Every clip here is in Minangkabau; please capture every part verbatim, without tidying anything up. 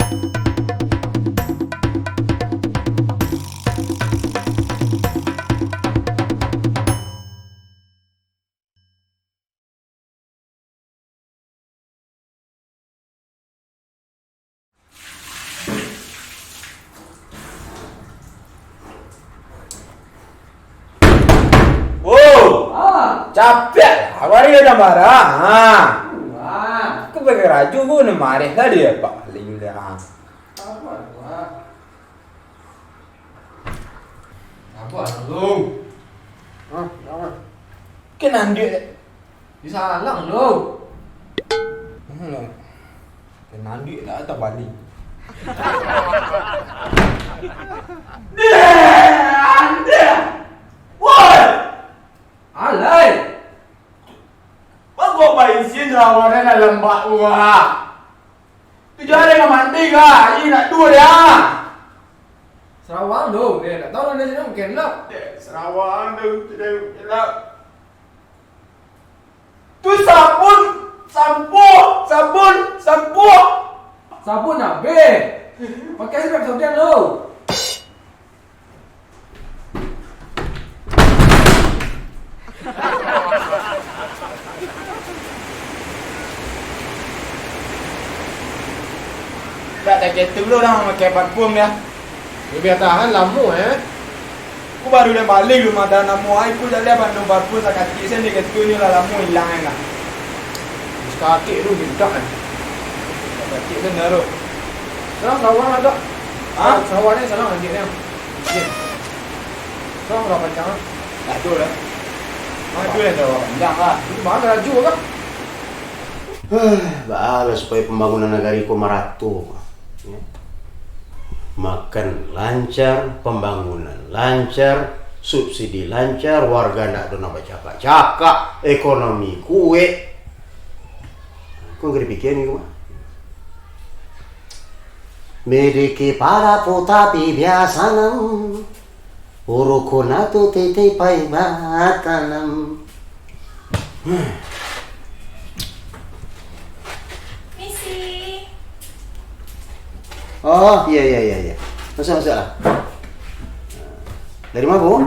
Wo! Ah. Capek lah, awak ni dah marah. Ha. Wah. Kau pakai raju pun marah tadi ya, Pak. Paling dah. Sabar, Wak. Sabar, Long. Hah, sabar. Kenapa dia? Disalang, Long. Hmm. Kena duit lah, tak balik. Woi! Alai! Bago baisin sarawa dalam bak urang. Tujuan ada nak mandi kah? Air nak dua dia. Sarawang tu, eh, tak tahu lah dia sini mungkin lah. Eh, Sarawang tu, tu dia mungkin lah. Tu sabun, sampo, sabun, sampo. Sabun abih. Pakai siap sabun tu. Tak, tak ketu lo urang mamakai parfum dia. Labiah tahan lamo, eh. Ku baru den bali rumah, dah namo ai ku jaleh bandu parfum sakatik sen, di ketu nyo lah lamo ilang ai lah. Sakatik tu mintak, eh. Sakatik tu naruh. Salah sawah lah, Dok. Hah? Sawah ni salah anjing ni. Anjing. Salah berapa panjang, ah? Dah tu lah. Maju lah, dah panjang lah. Itu mana laju, Kak? Baa lah supayo pambangunan nagari ko marato, yo. Makan lancar, pambangunan lancar, subsidi lancar, warga ndak ado nan bacakak-cakak, ekonomi kuek. Ko ndak dipikia ni, ko mah. Miliki para putapi biasa nan Urukun atu titipai batanam. Misi. Oh, iya, iya, iya, iya. Masuk, masuk lah. Dari mana, Bu?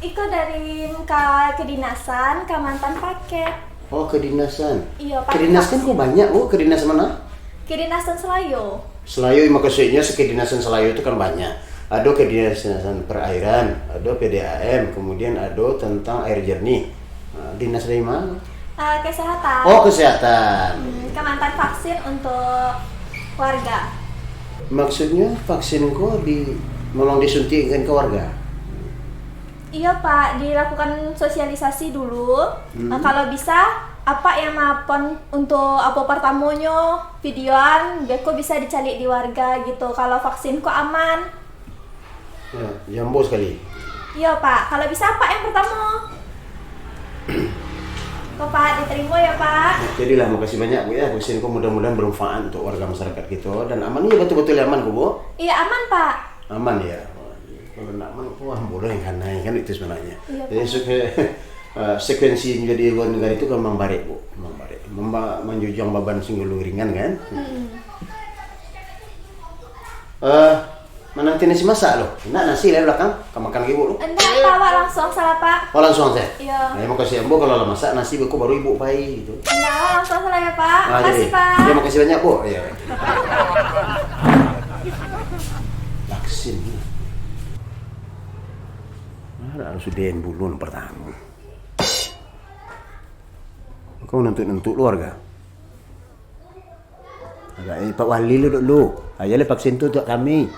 Iko dari ka kedinasan, ka mantan paket. Oh, kedinasan. Iya, Pak. Kedinasan kok banyak, Bu? Kedinasan mana? Kedinasan Selayo. Selayo, maksudnya sekedinasan Selayo itu kan banyak. Ado kedinasan perairan, ado P D A M, kemudian ado tentang air jernih. Nah, dinas dari mana? Eh, kesehatan. Oh, kesehatan. Hmm, ka mantan vaksin untuk warga. Maksudnya vaksin ko di, memang disuntikkan ke warga? Iyo, Pak, dilakukan sosialisasi dulu. Hmm. Eh, kalau bisa, Apak yang maupon untuk apo partamonyo, videoan, beko bisa dicaliak di warga gitu. Kalau vaksin ko aman. Ya, jambo sekali. Iyo, Pak. Kalau bisa, Apak yang pertamo. Ko, Pak, diterimo ya, Pak. Jadilah, makasih banyak, Bu, ya. Vaksin ko mudah-mudahan bermanfaat untuk warga masyarakat kita dan aman. Iya, betul-betul aman ko, Bu? Iya, aman, Pak. Aman, ya. Kalau ndak aman, wah, bodoh yang kanai, kan itu sebenarnya. Iya, jadi, Pak. Seke-, eh, sekuensi menjadi luar negara itu kan memang barek, Bu. Memang barek. Memba-, manjujang baban singgulu ringan, kan? Hmm. Eh, mananti nasi masak, loh. Nak nasi lah belakang, ka makan ibu, loh. Enggak, Pak, awak langsung saja, Pak. Oh, langsung saja? Iya. Nah, makasih, Ambo, kalau lah masak nasi, beko baru ibu pai, gitu. Enggak, awak langsung saja ya, Pak. Ah, makasih, jadi. Pak. Ya, makasih banyak, Bu. Iya. Vaksin. Nah, harus den bulun pertama. Kau nuntuk-nuntuk lu warga. Agak, eh, Pak Wali lu dulu. Aja lah vaksin tu untuk kami.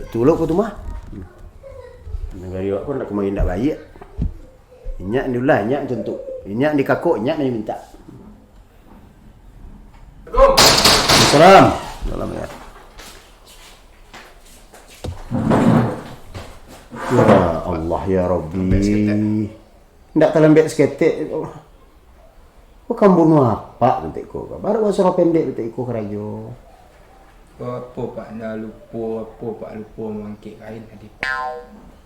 Tulok ko tu mah. Nagari awak pun nak kemari ndak baik. Inyak ni ulah, inyak tuntuk. Inyak ni kakok, inyak ni minta. Assalamualaikum. Salam. Salam ya. Ya Allah, ya Rabbi. Ndak talambek saketek. Ko kan bunuh apak bantuak iko. Baru basaro pendek bantuak iko karajo. Apo, Pak, ndak lupo, apo, Pak, lupo mangkek kain tadi, Pak.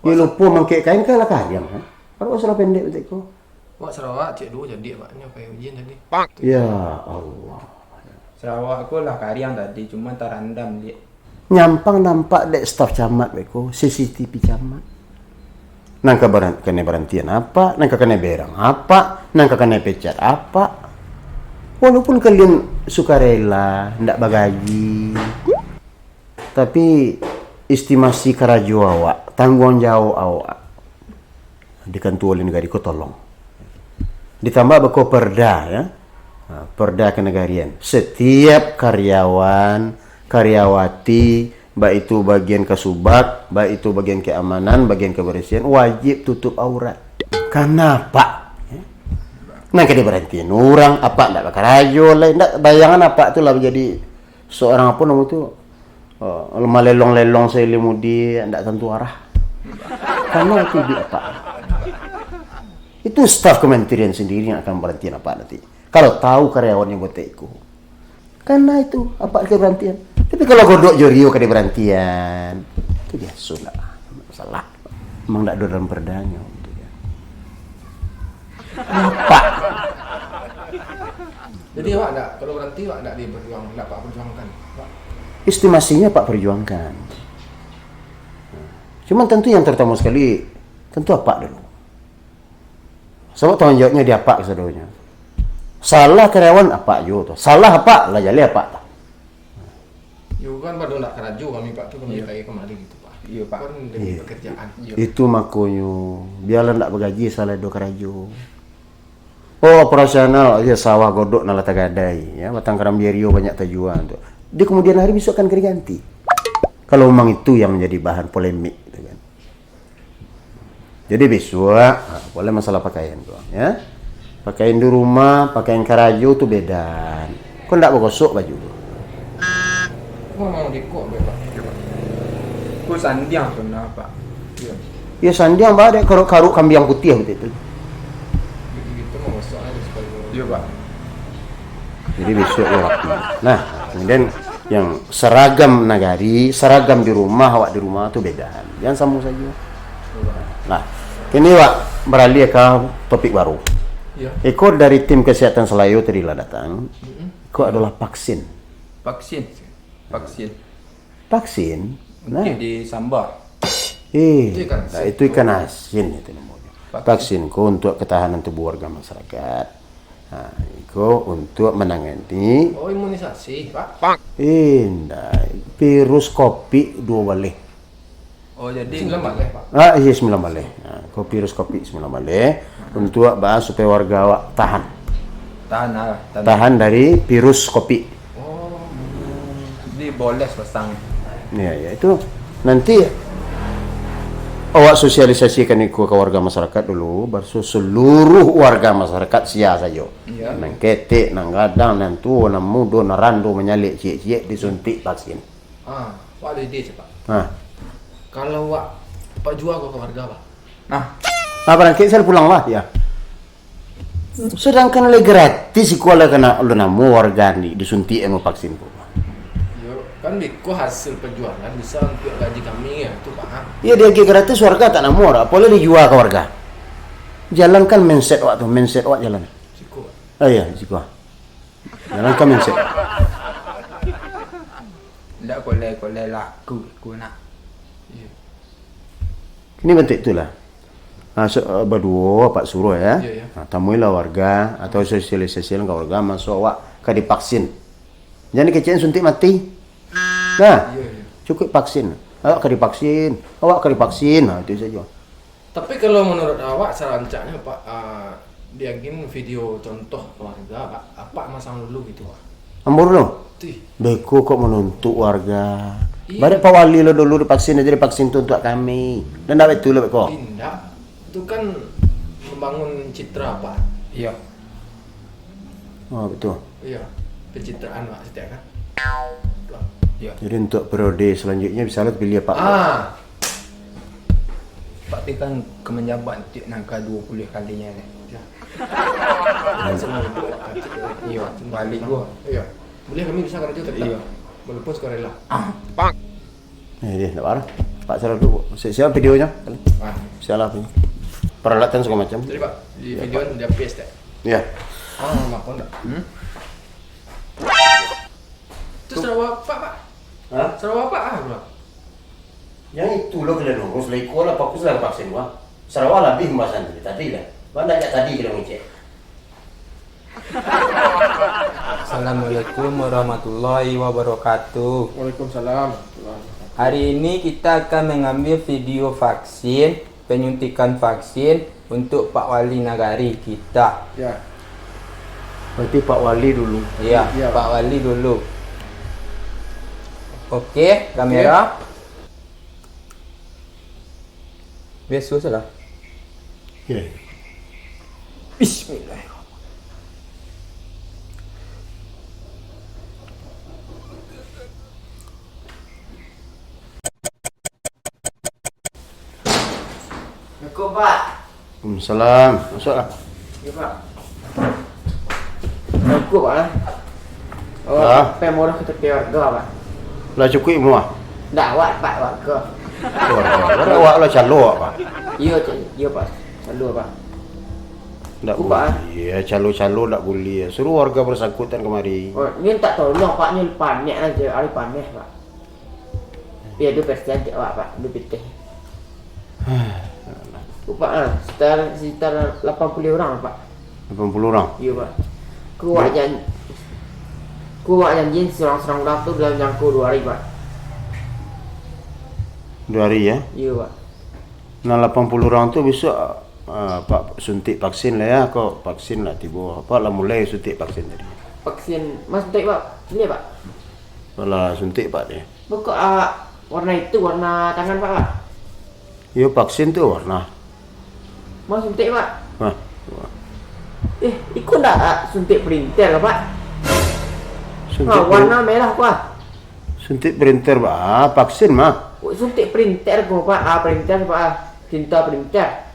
Yo, lupo mangkek kain kan lah kariang, ha? Baru basaro pendek bantuak iko. Wak Sarawak cek duo jadi, Pak, nyo pakai ujian tadi. Ya Allah. Sarawak ko lah kariang tadi, cuma tarandam, Dik. Nyampang nampak dek staf camat beko, C C T V camat. Nan ka baran-, kanai barantian apak, nan ka kanai berang apak, nan ka kanai pecat apak. Walaupun kalian sukarela, ndak bagaji, tapi estimasi karajo awak, tangguang jawab awak di kantua nagari ko tolong. Ditambah beko perda, ya. Ha, perda kenegarian. Setiap karyawan, karyawati, baik itu bagian kasubag, baik itu bagian keamanan, bagian kebersihan, wajib tutup aurat. Kanapa? Ya. Nan ka dibarantian urang, apak ndak bakarajo lai, ndak, bayangan apak tu lah manjadi seorang, apa namo tu, eh, malelong-lelong sailia mudi, ndak tantu arah. Karena itu iduik apak. Itu staf kementerian sendiri yang akan barantian apak nanti. Kalau tahu karyawan yang butek iko. Karena itu, apak ka barantian. Tapi kalau Godok jo Rio ka dibarantian, itu biaso, ndak masalah. Memang ndak ado dalam perdanyo, gitu kan. Apak. Jadi, awak ndak, kalau baranti, awak ndak diperjuang-, ndak apak perjuangkan, Pak? Estimasinya apak perjuangkan. Cuman tentu yang terutama sekali, tentu apak dulu. Sabab tangguang jawabnyo di apak kasadonyo. Salah karyawan apak juo tu. Salah apak, lah jaleh apak tu. Yo kan, pado ndak karajo kami, Pak, tu kami Iyo. Ka kamari gitu, Pak. Iyo, Pak. Kan demi Iyo. Pekerjaan. Iyo. Itu makonyo, bialah ndak bagaji, salah do karajo. Oh, operasional, ya, sawah Godok nan lah tagadai, ya, batang karambia Rio banyak tajua tu. Di kemudian hari bisuak akan ka diganti. Kalau memang itu yang menjadi bahan polemik, gitu kan. Jadi bisuak, ha, buliah masalah pakaian tu, ya. Pakaian di rumah, pakaian karajo tu beda. Ko ndak bagosok baju tu. Ko memang dikok, Pak. Ko sandiang tu nah, Pak. Iyo. Iyo, sandiang, Pak, dek karuk-karuk kambiang putiah betul tu. Gitu, gitu, mau gosok aja supaya Iyo, Pak. Jadi bisuak yo rapi. Nah, kemudian yang seragam nagari, seragam di rumah, awak di rumah tu beda. Jan samo sajo. Nah, kini awak beralih ka topik baru. Iyo. Iko dari tim kesehatan Salayo tadi lah datang. Mm-mm. Iko adalah vaksin. Vaksin. Vaksin. Vaksin, nah. Mungkin di samba. Eh, Itu ikan asin. Itu ikan asin itu namanya. Vaksin. Vaksin ko untuk ketahanan tubuh warga masyarakat. Nah, iko untuk menangani Oh, imunisasi, Pak. Eh, ndak. Virus covid duo baleh. Oh, jadi sembilan baleh, Pak. Ah, iyo, sembilan baleh. Nah, ko virus covid sembilan baleh. Untuk bahas supaya warga awak tahan. Tahan lah, tahan. Tahan dari virus covid. Oh, jadi boles pasang. Ya, ya, itu nanti awak sosialisasikan iko ka warga masyarakat dulu, baru seluruh warga masyarakat sia sajo. Iya. Nan ketek, nan gadang, nan tuo, nan mudo, nan rando, manyalek, ciek-ciek, disuntik vaksin. Ah, Pak, ada ide, Pak. Ah. Kalau wak, Pak jua ko ka warga, Pak. Nah. Ah, barangkek saya pulang lah, ya. Sedangkan lai gratis iko lah kena lo namo warga ni disuntik anu vaksin ko. Yo, kan biko hasil penjualan bisa untuk gaji kami ya, tu Pak. Iyo, diagiah gratis warga tak namo, apo lai dijua ka warga. Jalankan mindset awak tu, mindset awak jalan. Siko, Pak. Ah, iyo, siko. Jalankan mindset. Ndak kolai-kolai laku, ku nak. Iyo. Kini bantuak itulah. Ha, so, eh, baduo, apak suruah, ya. Iyo, iyo. Ha, tamuilah warga atau sosialisasikan ka warga, maso awak ka divaksin. Jan dikecekan suntik mati. Nah, Iyo, iyo. cukup vaksin. Awak ka divaksin, awak ka divaksin. Nah, itu sajo. Tapi kalau menurut awak, sarancaknyo, Pak, ah, diagian video contoh ka warga, Pak, apak masang dulu gitu, Pak. Ambo dulu? Tih. Beko kok manuntuk warga. Iyo. Barek Pak Wali lo dulu divaksin, jadi vaksin tu untuak kami. Dan ndak betul lo beko? Indak. Itu kan membangun citra, Pak. Iyo. Oh, betul. Iyo. Pencitraan, Pak, setiap kan. Iyo. Jadi untuak periode selanjutnyo bisa lo pilih Pak. Ah. Pak, ti kan ka manjabat untuak nan ka duo puluah kalinyo ni. Iyo. Iyo, balik gua. Iyo. Buliah kami bisa karajo tetap. Iyo. Walaupun sukarela. Ah, Pak. Eh, dia, ndak apa. Pak, salah dulu. Si-, siap videonyo? Ah. Siap lah, peralatan segala macam. Jadi, Pak, di Iyo, video Pak. Di P S tak? Iya. Ah, makan tak? Hmm? Sarawa apak, Pak. Hah? Sarawa apak, ah, Bang? Yang itu lo kalian urus, lah iko lah fokus lah vaksin, Bang. Sarawa lah abih pambahasan tadi, tadi lah. Bang, dak jak tadi kalian ngecek. Assalamualaikum warahmatullahi wabarakatuh. Waalaikumsalam warahmatullahi wabarakatuh. Hari ini kita akan mengambil video vaksin, penyuntikan vaksin untuk Pak Wali Nagari kita. Ya. Berarti Pak Wali dulu. Iya, iya, Pak Wali dulu. Oke, kamera. Biasa salah. Oke. Bismillahirrahmanirrahim. Assalamualaikum, Pak. Waalaikumsalam. Masuklah. Ya, Pak. Assalamualaikum, Pak, eh. Awak, ah, pai murah ka tapi warga, Pak. Lah cukuik murah? Ndak, awak, Pak, warga. Warga. Awak lah calo, Pak. Iyo, Cak. Iyo, Pak. Calo, Pak. Ndak buliah, calo-calo ndak buliah. Suruah warga bersangkutan kamari. Oh, ni mintak tolong, Pak. Ni panek aja, ari panek, Pak. Iyo, duo persen cek awak, Pak, duo pitih. Pak, ah, sekitar, sekitar lapan puluh urang, Pak. Lapan puluh urang? Iyo, Pak. Ko awak jan-, ko awak janji surang-surang urang tu dalam jangko duo hari, Pak. Duo hari, ya? Iyo, Pak. Nah, lapan puluh urang tu bisuak, ah, Pak, suntik vaksin lah, ya. Ko vaksin lah tibo. Apak lah mulai suntik vaksin tadi? Vaksin, Mas suntik, Pak? Sini, Pak. Alah suntik, Pak, deh. Bukak, ah, warna itu, warna tangan, Pak, Pak. Iyo, vaksin tu warna. Mau suntik, Pak? Hah? Eh, iko ndak, ah, suntik printer, Pak? Suntik, ah, prin-, warna merah, Pak. Suntik printer, Pak. Ah, vaksin mah. Oh, suntik printer ko, Pak. Ah, printer, Pak. Ah, tinta printer.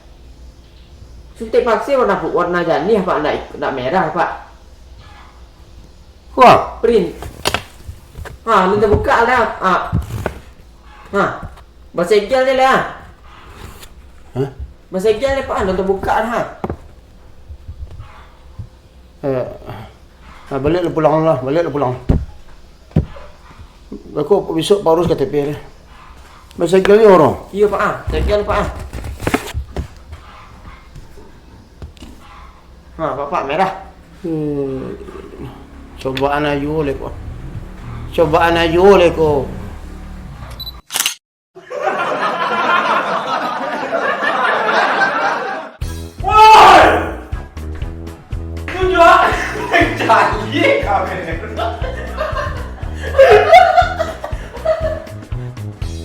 Suntik vaksin warna pu-, warna janih, Pak. Ndak ik-, ndak merah, Pak. Wah. Print. Ha, alun tabukak lah. Ha. Ha. Basegel je lah. Hah? Basegel je, Pak, alun tabukak lah. Eh, ah, baliak lah pulang lah, baliak lah pulang. Beko bisuak Pak urus K T P deh. Basegel je urang. Iyo, Pak, ah. Segel, Pak, ah. Ha, Pak, Pak, merah. Hmm. Cobaan ajo leh ko. Cobaan ajo leh ko. Woi! Tunjuk. Cari kamera.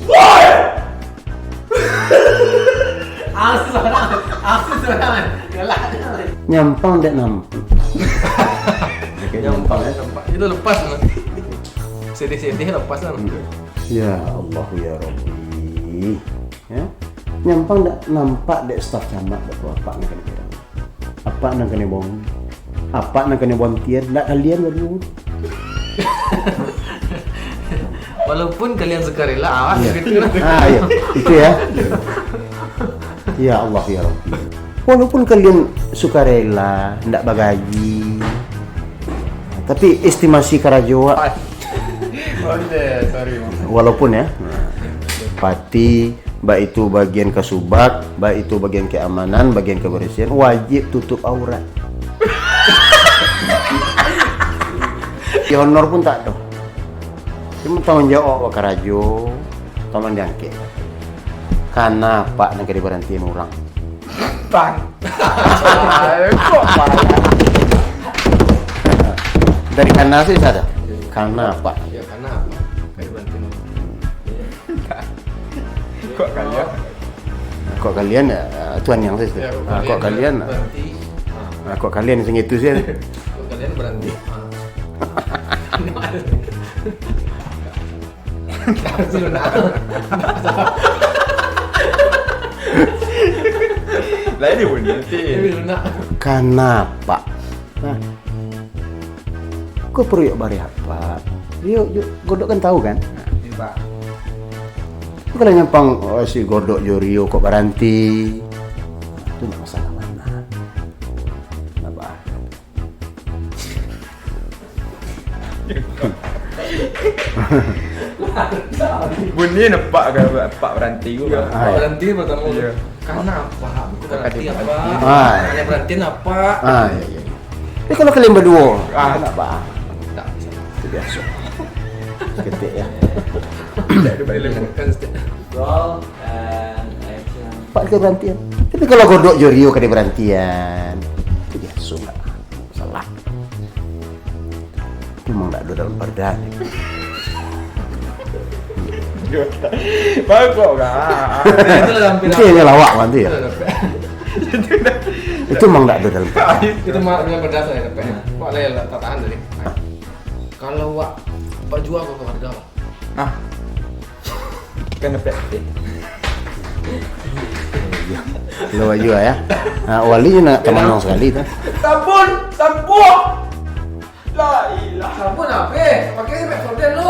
Woi! Asus orang, asus orang. Galak. Nyampang dek nampak. Nyampang dek nampak. Itu lepas lah. Sedih-sedih lepas lah. Ya Allah, ya Rabbi. Ya. Nyampang dek nampak dek staf camat dek apak nak kena. Apak nan kanai bom. Apak nan kanai bontian, ndak kalian baru. Walaupun kalian sukarela, awas. Iya. Gitu. Ah, iya. Itu ya. Ya Allah, ya Rabbi. Walaupun kalian sukarela, ndak bagaji, tapi estimasi karajo awak. Oke, sorry, Bang. Walaupun ya, pati, baik itu bagian kasubag, baik itu bagian keamanan, bagian kebersihan, wajib tutup aurat. Di honor pun tak tahu. Cuma tanggung jawab awak karajo, tolong diangkek. Kana apak nan ka dibarantian urang. Bang. Kok payah? Dari kana sih sada. Kana apak. Ya, kana apak. Kayak bantu. Kok kalian? Kok kalian ya, Tuhan yang sih. Ya, kok kalian, kok kalian, berarti, ah, kok kalian sing itu sih. Kok kalian berarti, ah. Lah, ini pun nanti. Kana apak? Nah. Ko paruik bareh apak? Rio, jo, Godok kan tahu kan? Iya, Pak. Ko kalau nyampang, oh, si Godok jo Rio kok baranti. Tu ndak masalah mah. Ndak apa. Bunyi nampak ke nampak berhenti tu. Ya, Bang? Ah, ya. Berhenti pertama. Iya. Karena apa? Aku Kakak berhenti dia apa? berhenti. Ah, Hanya iya. Berhenti apa? Ah, iya, iya. Tapi kalau kalian berdua, Ah. kenapa? Tak bisa. Itu biasa. Seketik ya. Tidak ada balik. Kan step. Roll and action. Pak dia berhentian. Tapi kalau Godok jo Rio kada berhentian, itu biasa lah. Salah. Itu memang tak ada dalam perda ni. Bagus lah. Itu lah hampir. Itu hanya lawak nanti ya. Itu lah hampir. Itu memang tak ada dalam perda. Itu mah dengan pedas lah ya sampai. Wak lah ya tak tahan tadi. Kalau wak baju aku ke warga, Bang. Nah. Kan dapat. Lo juga ya. Nah, wali ni nak temanong sekali tu. Sabun, sabun. La ilaha. Sabun apa? Pakai sampai korden lu.